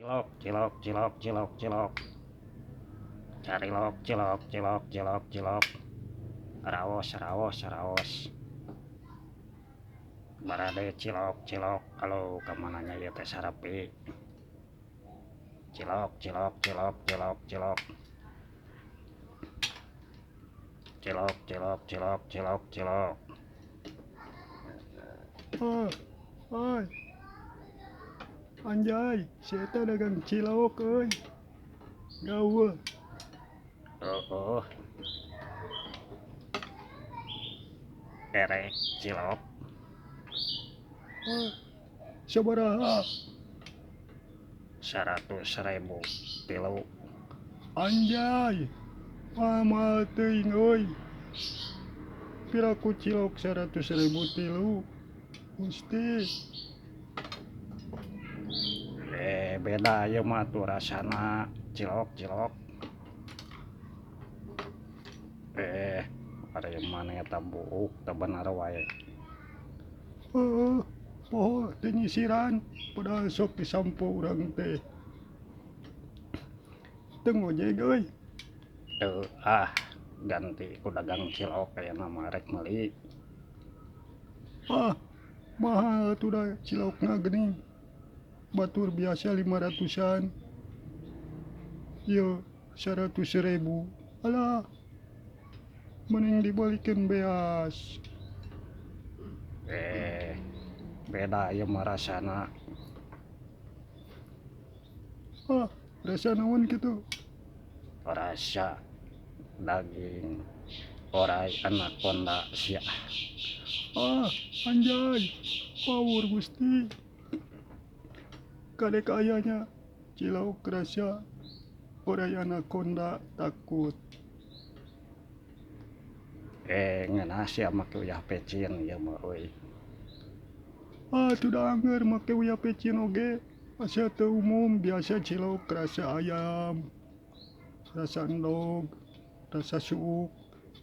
Cilok, cilok, cilok, cilok, cilok. Carilok, cilok, cilok, cilok, cilok. Raos, raos, raos. Barade cilok, cilok. Kalau kamananya ieu teh sarapi. Cilok, cilok, cilok, cilok, cilok. Cilok, cilok, cilok, cilok, cilok. Ah, ay. Anjay, si eta dagang cilok euy. Gawe. Oh, oh. Erek cilok. Ah, sabaraha? 100.000 tilu. Anjay. Mahal teuing euy. Piraku cilok 100.000 tilu. Gusti. Beda ieu mah tuh rasana cilok cilok. Ari mana eta buuk teu bener wae. Heeh, poho teu nyisiran padahal sok disampo urang teh. Teu ngojek euy. Teu ah, ganti ku dagang cilok ayeuna mah rek meuli. Ah, mahal atuh da cilokna geuning. Batur biasa 500-an. Ieu 100.000. Alah, mending dibalikeun beas. Beda ieu mah rasana. Ah, rasa naon kitu? Rasa daging orai anaconda sia. Ah, anjay, power Gusti. Kadek ayahnya cilok rasa orai anaconda takut. Ngeunah sia make uyah pecin ieu mah euy. Ah, tuh angeur make uyah pecin oge. Asa teu umum biasa cilok rasa ayam, rasa endog, rasa suuk.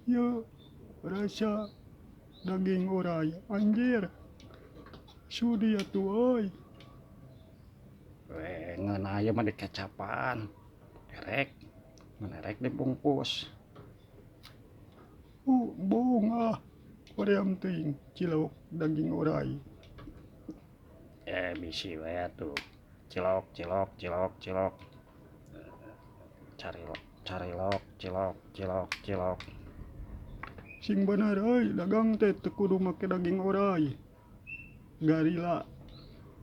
Ieu rasa daging orai. Anjir. Sudi atuh euy. Ngeunah ieu mah dikecapan. Erek, mun erek dibungkus. Oh, bohong ah. Hoream teuing cilok daging orai. Bisi we atuh. Cilok, cilok, cilok, cilok. Carilok, carilok, cilok, cilok, cilok. Sing bener euy, dagang teh teu kudu make daging orai. Garila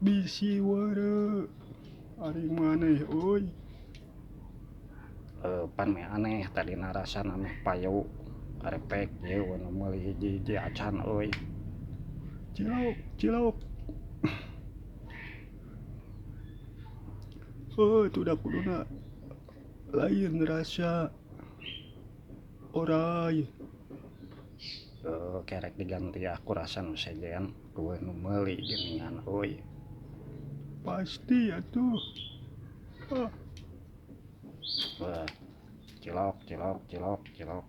bisi weureu. Ari maneh euy. Pan meh aneh tadina rasana meh payu. Karepek ieu nu meuli hiji-hiji acan euy. Cilok, cilok. Heuh, tuh da kuduna lain rasa orai. Kerek diganti aku rasa nu sejen, eueuh nu meuli geuningan euy. Pasti atuh. Ah. Wah, cilok, cilok, cilok, cilok.